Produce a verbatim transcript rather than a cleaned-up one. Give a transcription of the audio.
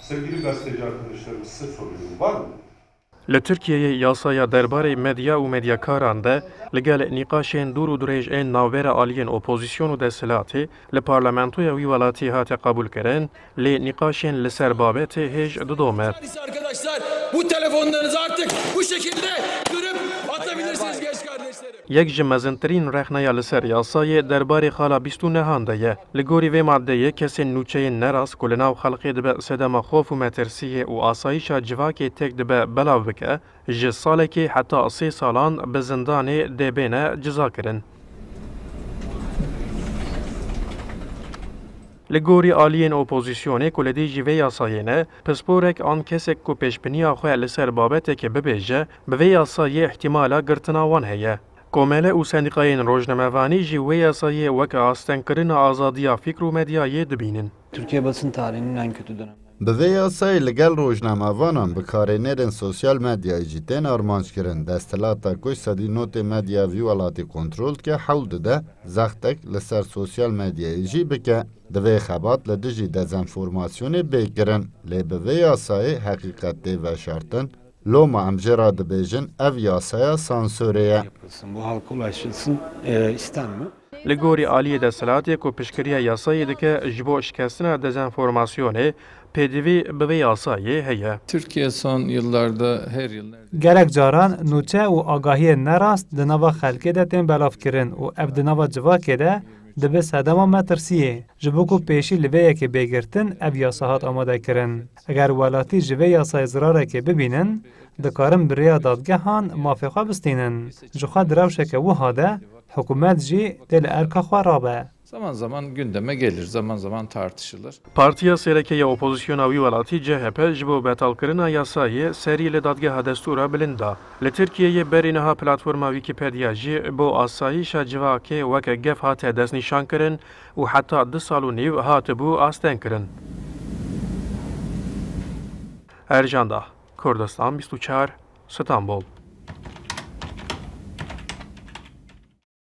Sevgili gazeteci arkadaşlarımız, size soruyorum. Var mı? Li Tirkiyeyê yasaya derbarê medya û medyakaran de li gel nîqaşên dûr û dirêj ên navbera aliyên opozîsyon û desthilatê li parlamentoya wî welatî hate qebûlkirin, lê nîqaşên li ser babetê hêj didome. Arkadaşlar, bu telefonlarınızı artık bu şekilde kırıp atabilirsiniz genç kardeşlerim. Yek ji mezintirîn rexneya li ser yasayê derbarê xala bîst û nehan de ye. Li gorî vê maddeyê kesên nûçeyên nerast ku li nav xelkê dibe sedema xof û metirsiyê û asayîşa civakê têk dibe belav bike, ji salekê heta sê salan bi zindanê dê bêne cizakirin. Li gorî aliyên opozîsyonê ku li dijî vê yasayê ne, pisporek an kesek ku pêşbiniya xwe li ser babetekê bibêje, bi vê yasayê îhtîmala girtina wan heye. Komele û sendîkayên rojnamevanî jî wê yasayê weke astengkirina azadiya fîkr û medyayê dibînin. Türkiye basın tarihinin en kötü dönemleri. Bi vê yasayê li gel rojnamevanan, bikarênerên sosyal medyayê jî tên armanckirin. Desthilata ku sedî notê medya vî welatî kontrol dike, hewl dide zextek li ser sosyal medyayê jî bike. Divê xebat li dijî dezenformasyonê bê kirin. Lê bi vê yasayê heqîqet tê veşartin. Loma em jê re dibêjin, ev yasaya sansorê ye. Yapılsın, bu halka ulaşılsın e, istenmiyor. Li gorî aliyê desthilatê ku piştgiriya yasayê dike ji bo şikestina dezenformasyonê, pêdivî bi vê yasayê heye. Türkiye son yıllarda her yıl Gelek caran nûçe û agahiyên nerast di nava xelkê de tên belavkirin û ev di nava civakê de dibe sedema metirsiyê. Ji bo ku pêşî li vê yekê bê girtin, ev yasa hat amadekirin. Eger welatî ji vê yasayê zirarekê bibînin, dikarin bi rêya dadgehan mafê xwe bistînin. Ji xwe di rewşeke wiha de, hikûmet jî dê li erka xwe rabe. Zaman zaman gündeme gelir, zaman zaman tartışılır. Partiya Sereke ya Opozisyona wî welatî C H P ji bo betalkirina yasayê serî li Dadgeha Destûra Bilind da. Li Tirkiyeyê berî niha platforma Wîkîpedya jî bo asayîşa civakê weke gef hate destnîşankirin û heta du sal û nîv hatibû astengkirin. Ercan Dah, Kurdistan bîst û çar, Stenbol.